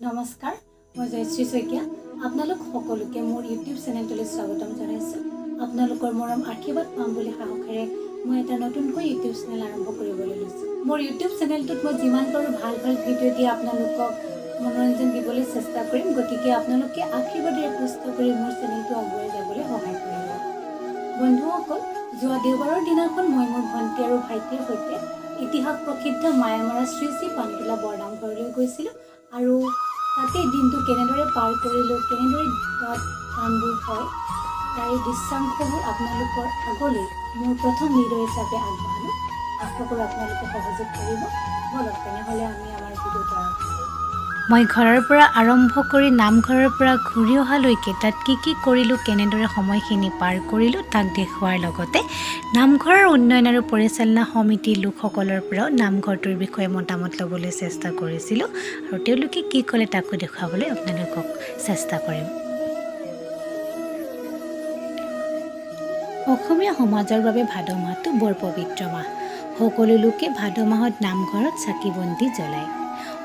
নমস্কাৰ, মই জয়শ্ৰী শইকীয়া। আপোনালোক সকলোকে মোৰ ইউটিউব চেনেলটোলৈ স্বাগতম জনাইছোঁ। আপোনালোকৰ মৰম আশীৰ্বাদ পাম বুলি সাহসেৰে মই এটা নতুনকৈ ইউটিউব চেনেল আৰম্ভ কৰিবলৈ লৈছোঁ। মোৰ ইউটিউব চেনেলটোত মই যিমান পাৰোঁ ভাল ভাল ভিডিঅ' দি আপোনালোকক মনোৰঞ্জন দিবলৈ চেষ্টা কৰিম। গতিকে আপোনালোকে আশীৰ্বাদেৰে পুষ্ট কৰি মোৰ চেনেলটো আগুৱাই যাবলৈ সহায় কৰিব। বন্ধুসকল, যোৱা দেওবাৰৰ দিনাখন মই মোৰ ভণ্টি আৰু ভাইটিৰ সৈতে ইতিহাস প্ৰসিদ্ধ মায়ামৰা শ্ৰী শ্ৰী পানীতোলা বৰনামঘৰলৈ গৈছিলোঁ আৰু তাতে দিনটো কেনেদৰে পাৰ কৰিলোঁ, কেনেদৰে তাত কামবোৰ হয়, তাৰে দৃশ্যাংশবোৰ আপোনালোকৰ আগলৈ মোৰ প্ৰথম ভিডিঅ' হিচাপে আগবঢ়ালোঁ। আশা কৰোঁ আপোনালোকে সহযোগ কৰিব। ব'লক তেনেহ'লে, আমি আমাৰ ভিডিঅ'টো আৰম্ভ কৰোঁ। মই ঘৰৰ পৰা আৰম্ভ কৰি নামঘৰৰ পৰা ঘূৰি অহালৈকে তাত কি কি কৰিলোঁ, কেনেদৰে সময়খিনি পাৰ কৰিলোঁ, তাক দেখুওৱাৰ লগতে নামঘৰৰ উন্নয়ন আৰু পৰিচালনা সমিতিৰ লোকসকলৰ পৰাও নামঘৰটোৰ বিষয়ে মতামত ল'বলৈ চেষ্টা কৰিছিলোঁ আৰু তেওঁলোকে কি ক'লে তাকো দেখুৱাবলৈ আপোনালোকক চেষ্টা কৰিম। অসমীয়া সমাজৰ বাবে ভাদ মাহটো বৰ পবিত্ৰ মাহ। সকলো লোকে ভাদ মাহত নামঘৰত চাকি বন্তি জ্বলায়।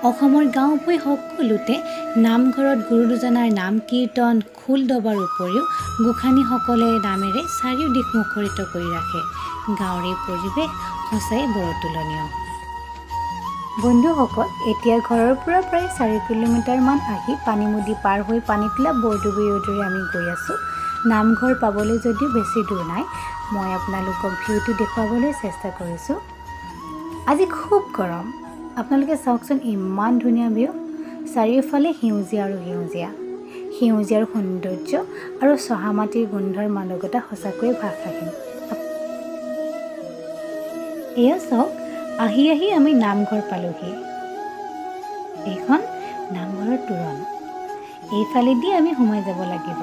অসমৰ গাঁও ভূঁই সকলোতে নামঘৰত গুৰু দুজনাৰ নাম কীৰ্তন, খোল দবাৰ উপৰিও গোসানীসকলে নামেৰে চাৰিওদিশ মুখৰিত কৰি ৰাখে। গাঁৱৰ এই পৰিৱেশ সঁচাই বৰ অতুলনীয়। বন্ধুসকল, এতিয়া ঘৰৰ পৰা প্ৰায় 4 কিলোমিটাৰমান আহি পানীমুদি পাৰ হৈ পানীতোলা বৰডুবি ৰোডেৰে আমি গৈ আছোঁ। নামঘৰ পাবলৈ যদিও বেছি দূৰ নাই, মই আপোনালোকক ভিউটো দেখুৱাবলৈ চেষ্টা কৰিছোঁ। আজি খুব গৰম। আপোনালোকে চাওকচোন, ইমান ধুনীয়া ভিউ। চাৰিওফালে সেউজীয়া আৰু সেউজীয়া। সেউজীয়াৰ সৌন্দৰ্য আৰু চহা মাটিৰ গোন্ধৰ মাদকতা সঁচাকৈয়ে ভাষাহীন। এয়া চাওক, আহি আহি আমি নামঘৰ পালোহি। এইখন নামঘৰৰ তোৰণ। এইফালেদি আমি সোমাই যাব লাগিব।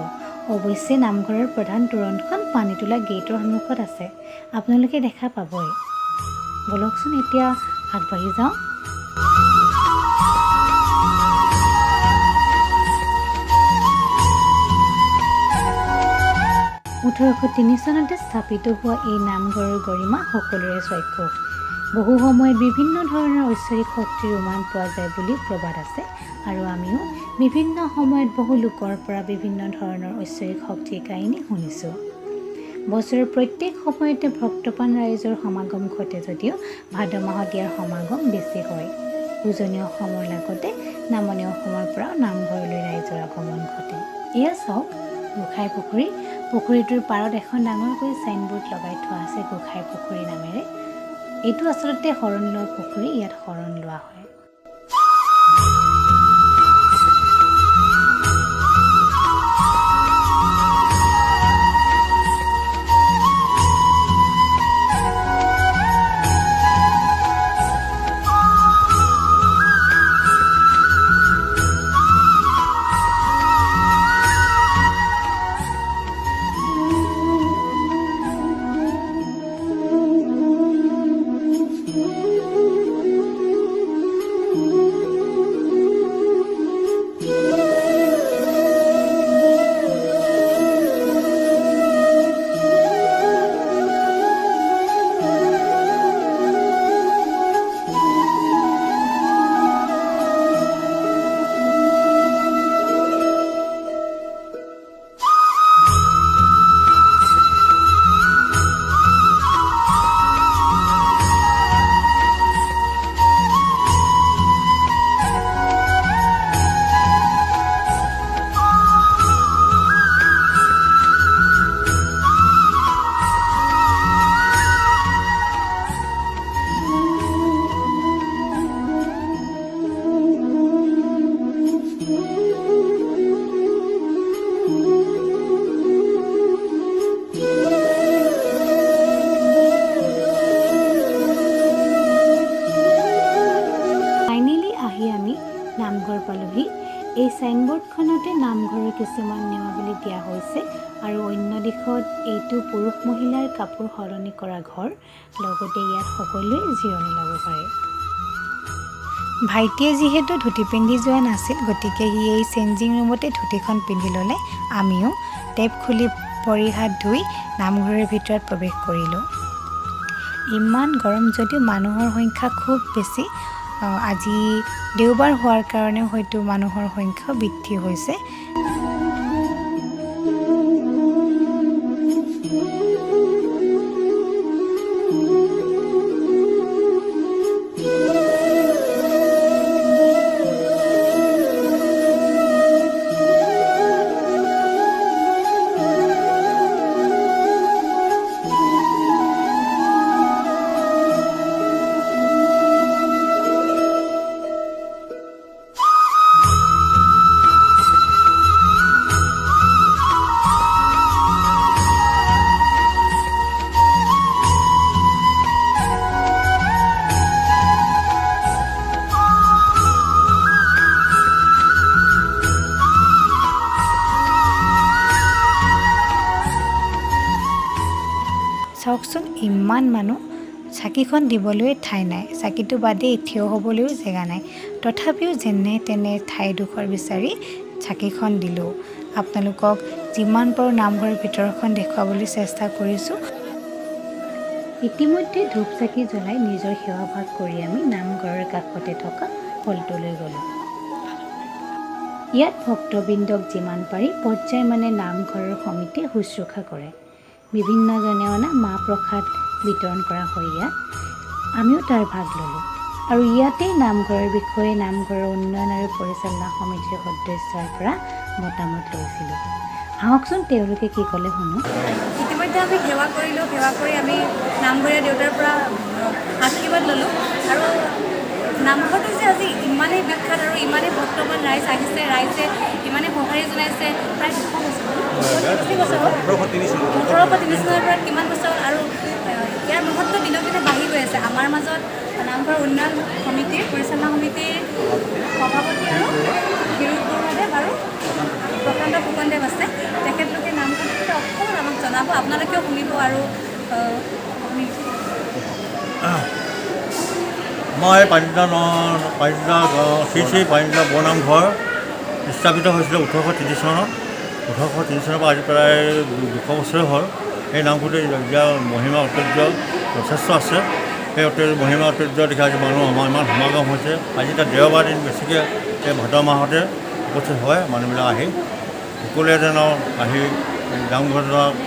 অৱশ্যে নামঘৰৰ প্ৰধান তোৰণখন পানীতোলা গেইটৰ সন্মুখত আছে, আপোনালোকে দেখা পাবই। ব'লকচোন, এতিয়া আগবাঢ়ি যাওঁ। 1803 চনতে স্থাপিত হোৱা এই নামঘৰৰ গৰিমা সকলোৰে চাক্ষুষ। বহু সময়ত বিভিন্ন ধৰণৰ ঐশ্বৰিক শক্তিৰ উমান পোৱা যায় বুলি প্ৰবাদ আছে আৰু আমিও বিভিন্ন সময়ত বহু লোকৰ পৰা বিভিন্ন ধৰণৰ ঐশ্বৰিক শক্তিৰ কাহিনী শুনিছোঁ। বছৰৰ প্ৰত্যেক সময়তে ভক্তপ্ৰাণ ৰাইজৰ সমাগম ঘটে যদিও ভাদ মাহত ইয়াৰ সমাগম বেছি হয়। উজনি অসমৰ লগতে নামনি অসমৰ পৰাও নামঘৰলৈ ৰাইজৰ আগমন ঘটে। এয়া চাওক, গোঁসাই পুখুৰী। পুখুৰীটোৰ পাৰত এখন ডাঙৰকৈ চাইনবোৰ্ড লগাই থোৱা আছে গোঁসাই পুখুৰী নামেৰে। এইটো আচলতে শৰণ লোৱা পুখুৰী। ইয়াত শৰণ লোৱা হয়। ফাইনেলি আহি আমি নামঘৰ পালোহি। এই চাইনবোৰ্ডখনতে নামঘৰৰ কিছুমান নিয়মাৱলী দিয়া হৈছে আৰু অন্য দিশত এইটো পুৰুষ মহিলাৰ কাপোৰ সলনি কৰা ঘৰ, লগতে ইয়াত সকলোৱে জিৰণি ল'ব পাৰে। ভাইটিয়ে যিহেতু ধুতি পিন্ধি যোৱা নাছিল, গতিকে সি এই চেঞ্জিং ৰুমতে ধুতিখন পিন্ধি ল'লে। আমিও টেপ খুলি ভৰি হাত ধুই নামঘৰৰ ভিতৰত প্ৰৱেশ কৰিলোঁ। ইমান গৰম যদিও মানুহৰ সংখ্যা খুব বেছি। আজি দেওবাৰ হোৱাৰ কাৰণে হয়তো মানুহৰ সংখ্যাও বৃদ্ধি হৈছে। চাওকচোন, ইমান মানুহ, চাকিখন দিবলৈ ঠাই নাই, চাকিটো বাদেই থিয় হ'বলৈও জেগা নাই। তথাপিও যেনে তেনে ঠাইডোখৰ বিচাৰি চাকিখন দিলোঁ। আপোনালোকক যিমান পাৰোঁ নামঘৰৰ ভিতৰখন দেখুৱাবলৈ চেষ্টা কৰিছোঁ। ইতিমধ্যে ধূপ চাকি জ্বলাই নিজৰ সেৱাভাগ কৰি আমি নামঘৰৰ কাষতে থকা হলটোলৈ গ'লোঁ। ইয়াত ভক্তবৃন্দক যিমান পাৰি পৰ্যায় মানে নামঘৰৰ সমিতিয়ে শুশ্ৰূষা কৰে। বিভিন্নজনে অনা মাহ প্ৰসাদ বিতৰণ কৰা হয় ইয়াত। আমিও তাৰ ভাগ ল'লোঁ আৰু ইয়াতেই নামঘৰৰ বিষয়ে নামঘৰৰ উন্নয়ন আৰু পৰিচালনা সমিতিৰ সদস্যৰ পৰা মতামত লৈছিলোঁ। আহকচোন, তেওঁলোকে কি ক'লে শুনো। ইতিমধ্যে আমি সেৱা কৰিলোঁ। সেৱা কৰি আমি নামঘৰীয়া দেউতাৰ পৰা আশীৰ্বাদ ল'লোঁ। আৰু নামঘৰটো যে আজি ইমানেই বিখ্যাত আৰু ইমানেই ভক্তবান ৰাইজ আহিছে, ৰাইজে ইমানেই সঁহাৰি জনাইছে, প্ৰায় 200 বছৰ হ'ল, বেছি বছৰ হ'ল, 1803 চনৰ পৰা কিমান বছৰ হ'ল। আৰু ইয়াৰ মহত্ব দিনক দিনে বাঢ়ি গৈ আছে। আমাৰ মাজত নামঘৰ উন্নয়ন সমিতিৰ পৰিচালনা সমিতিৰ সভাপতি আৰু হিৰোদ বৰুৱাদেৱ আৰু প্ৰশান্ত ফুকনদেৱ আছে। তেখেতলোকে নামঘৰটোৰ বিষয়ে অকণমান আমাক জনাব, আপোনালোকেও শুনিব। আৰু আমি আমাৰ এই পানীতোলা গাঁও, শ্ৰী শ্ৰী পানীতোলা বৰনামঘৰ স্থাপিত হৈছিলে 1830 চনত। 1830 চনৰ পৰা আজি প্ৰায় 200 বছৰে হ'ল। এই নামঘৰটো এতিয়া মহিমা ঐতিহ্য যথেষ্ট আছে। সেই ঐতিহ্য, মহিমা ঐতিহ্য দেখি আজি মানুহ আমাৰ ইমান সমাগম হৈছে। আজি এতিয়া দেওবাৰ দিন, বেছিকৈ এই ভাদ মাহতে উপস্থিত হয় মানুহবিলাক আহি। সকলোৱে যেন আহি নামঘৰত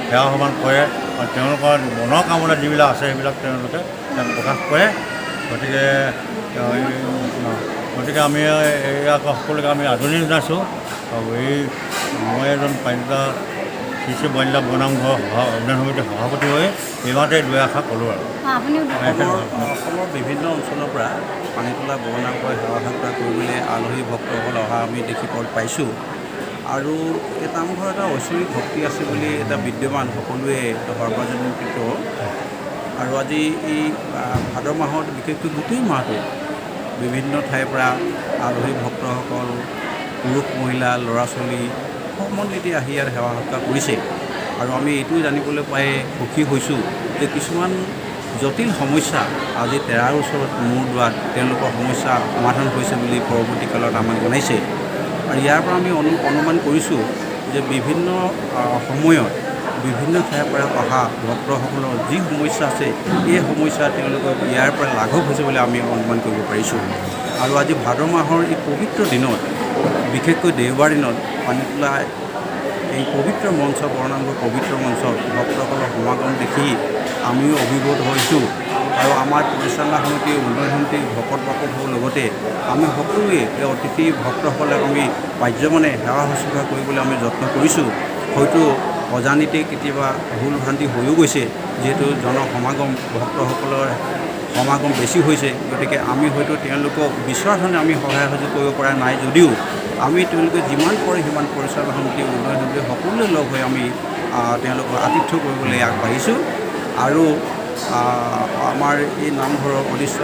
সেৱা সন্মান কৰে আৰু তেওঁলোকৰ মনৰ কামনা যিবিলাক আছে, সেইবিলাক তেওঁলোকে তাত প্ৰকাশ কৰে। গতিকে আমি ইয়াক সকলোকে আমি আদৰণি জনাইছোঁ। আৰু এই মই এজন পানীতোলা শ্ৰী শ্ৰী বনিলা বৰনামঘৰ উন্নয়ন সমিতিৰ সভাপতি হৈ ইমানতে দুই আষাৰ ক'লোঁ আৰু। আপুনিও অসমৰ বিভিন্ন অঞ্চলৰ পৰা পানীতোলা বৰনামঘৰ সেৱা সৎকাৰ কৰিবলৈ আলহী ভক্তসকল অহা আমি দেখিব পাইছোঁ। আৰু এই নামঘৰ এটা ঐশ্বৰিক শক্তি আছে বুলি এটা বিদ্যমান, সকলোৱে সৰ্বজনীকৃত। আৰু আজি এই ভাদ মাহত বিশেষকৈ গোটেই মাহটো বিভিন্ন ঠাইৰ পৰা আলহী ভক্তসকল, পুৰুষ মহিলা, ল'ৰা ছোৱালী সমন্বিতে আহি ইয়াত সেৱা সৎকাৰ কৰিছে। আৰু আমি এইটোও জানিবলৈ পাই সুখী হৈছোঁ যে কিছুমান জটিল সমস্যা আজি তেৰাৰ ওচৰত মূৰ দোৱাত তেওঁলোকৰ সমস্যা সমাধান হৈছে বুলি পৰৱৰ্তী কালত আমাক জনাইছে। আৰু ইয়াৰ পৰা আমি অনুমান কৰিছোঁ যে বিভিন্ন সময়ত বিভিন্ন ঠাইৰ পৰা অহা ভক্তসকলৰ যি সমস্যা আছে, এই সমস্যা তেওঁলোকক ইয়াৰ পৰা লাঘৱ হৈছে বুলি আমি অনুমান কৰিব পাৰিছোঁ। আৰু আজি ভাদ মাহৰ এই পবিত্ৰ দিনত, বিশেষকৈ দেওবাৰ দিনত পানীতোলা এই পবিত্ৰ মঞ্চ, বৰনামঘৰ পবিত্ৰ মঞ্চত ভক্তসকলৰ সমাগম দেখি আমিও অভিভূত হৈছোঁ। আৰু আমাৰ পৰিচালনা সমিতি, উন্নয়ন সমিতি, ভকত বাপসকলৰ লগতে আমি সকলোৱে এই অতিথি ভক্তসকলক আমি পাৰ্যমানে সেৱা শুশ্ৰূষা কৰিবলৈ আমি যত্ন কৰিছোঁ। হয়তো অজানিতে কেতিয়াবা ভুল ভ্ৰান্তি হৈও গৈছে, যিহেতু জনসমাগম, ভক্তসকলৰ সমাগম বেছি হৈছে। গতিকে আমি হয়তো তেওঁলোকক বিচৰা ধৰণে আমি সহায় সহযোগ কৰিব পৰা নাই যদিও আমি তেওঁলোকে যিমান পাৰে সিমান পৰিচালনা সমিতি, উন্নয়ন সমিতি সকলোৱে লগ হৈ আমি তেওঁলোকক আতিথ্য কৰিবলৈ আগবাঢ়িছোঁ। আৰু আমাৰ এই নামঘৰৰ অদৃশ্য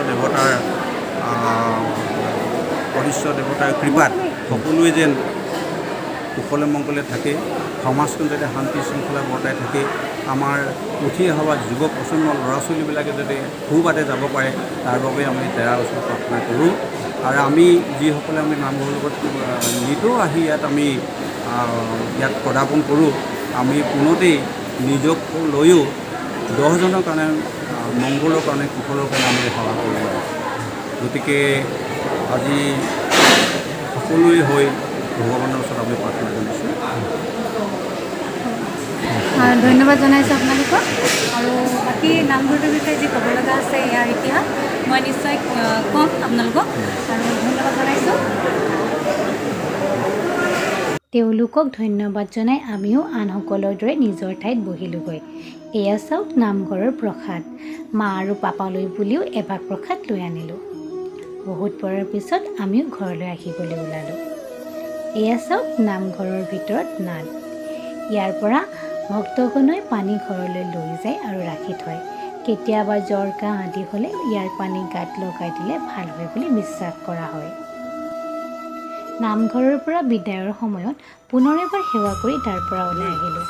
দেৱতাৰ কৃপাত সকলোৱে যেন কুশলে মংগলে থাকে, সমাজখন যাতে শান্তি শৃংখলা বৰ্তাই থাকে, আমাৰ উঠি অহা যুৱ প্ৰজন্মৰ ল'ৰা ছোৱালীবিলাকে যাতে সুবাটে যাব পাৰে, তাৰ বাবে আমি তেৰাৰ ওচৰত প্ৰাৰ্থনা কৰোঁ। আৰু আমি যিসকলে আমি নামঘৰৰ লগত নিতৌ আহি ইয়াত আমি ইয়াত পদাৰ্পণ কৰোঁ, আমি পোনতেই নিজক লৈও 10জনৰ কাৰণে, মংগলৰ কাৰণে, কুশলৰ কাৰণে আমি সেৱা কৰিব লাগে। গতিকে আজি সকলোৱে হৈ ভগৱানৰ ওচৰত আমি প্ৰাৰ্থনা জনাইছোঁ। ধন্যবাদ জনাইছোঁ আপোনালোকক। আৰু বাকী নামঘৰটোৰ বিষয়ে যি ক'ব লগা আছে, ইয়াৰ ইতিহাস মই নিশ্চয় ক'ম আপোনালোকক। আৰু ধন্যবাদ জনাইছোঁ। তেওঁলোকক ধন্যবাদ জনাই আমিও আনসকলৰ দৰে নিজৰ ঠাইত বহিলোগৈ। এয়া চাওক নামঘৰৰ প্ৰসাদ। মা আৰু পাপালৈ বুলিও এভাগ প্ৰসাদ লৈ আনিলোঁ। বহুত পৰৰ পিছত আমিও ঘৰলৈ আহিবলৈ ওলালোঁ। এয়া চাওক নামঘৰৰ ভিতৰত নাদ। ইয়াৰ পৰা ভক্তগণই পানী ঘৰলৈ লৈ যায় আৰু ৰাখি থয়। কেতিয়াবা জ্বৰ, কাহ আদি হ'লে ইয়াৰ পানী গাত লগাই দিলে ভাল হয় বুলি বিশ্বাস কৰা হয়। নামঘৰৰ পৰা বিদায়ৰ সময়ত পুনৰ এবাৰ সেৱা কৰি তাৰ পৰা ওলাই আহিলোঁ।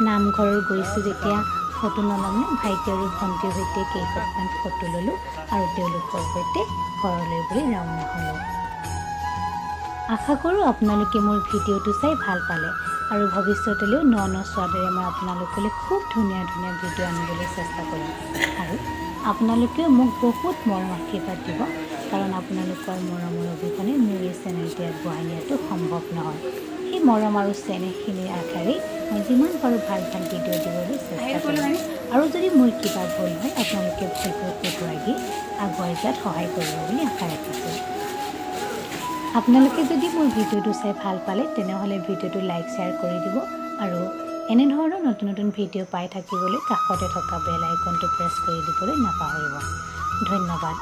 নামঘৰৰ গৈছোঁ যেতিয়া ফটো নল'মনে? ভাইটি আৰু ভণ্টিৰ সৈতে কেইকপিমান ফটো ল'লোঁ আৰু তেওঁলোকৰ সৈতে ঘৰলৈ বুলি ৰাওনা হ'লোঁ। আশা কৰোঁ আপোনালোকে মোৰ ভিডিঅ'টো চাই ভাল পালে আৰু ভৱিষ্যতলৈও ন ন স্বাদেৰে মই আপোনালোকলৈ খুব ধুনীয়া ধুনীয়া ভিডিঅ' আনিবলৈ চেষ্টা কৰিম। আৰু আপোনালোকেও মোক বহুত মৰম আশীৰ্বাদ দিব, কাৰণ আপোনালোকৰ মৰমৰ অবিহনে মোৰ এই চেনেলটি আগবঢ়াই নিয়াটো সম্ভৱ নহয়। সেই মৰম আৰু চেনেহখিনিৰ আশাৰেই মই যিমান পাৰোঁ ভাল ভাল ভিডিঅ' দিবলৈ চেষ্টা কৰিম। আৰু যদি মোৰ কিবা ভুল হয়, আপোনালোকে ভুলবোৰ শুধৰাই দি আগুৱাই যোৱাত সহায় কৰিব বুলি আশা ৰাখিছোঁ। আপোনালোকে যদি মোৰ ভিডিঅ'টো চাই ভাল পালে, তেনেহ'লে ভিডিঅ'টো লাইক, শ্বেয়াৰ কৰি দিব আৰু এনেধৰণৰ নতুন নতুন ভিডিঅ' পাই থাকিবলৈ কাষতে থকা বেল আইকনটো প্ৰেছ কৰি দিবলৈ নাপাহৰিব। ধন্যবাদ।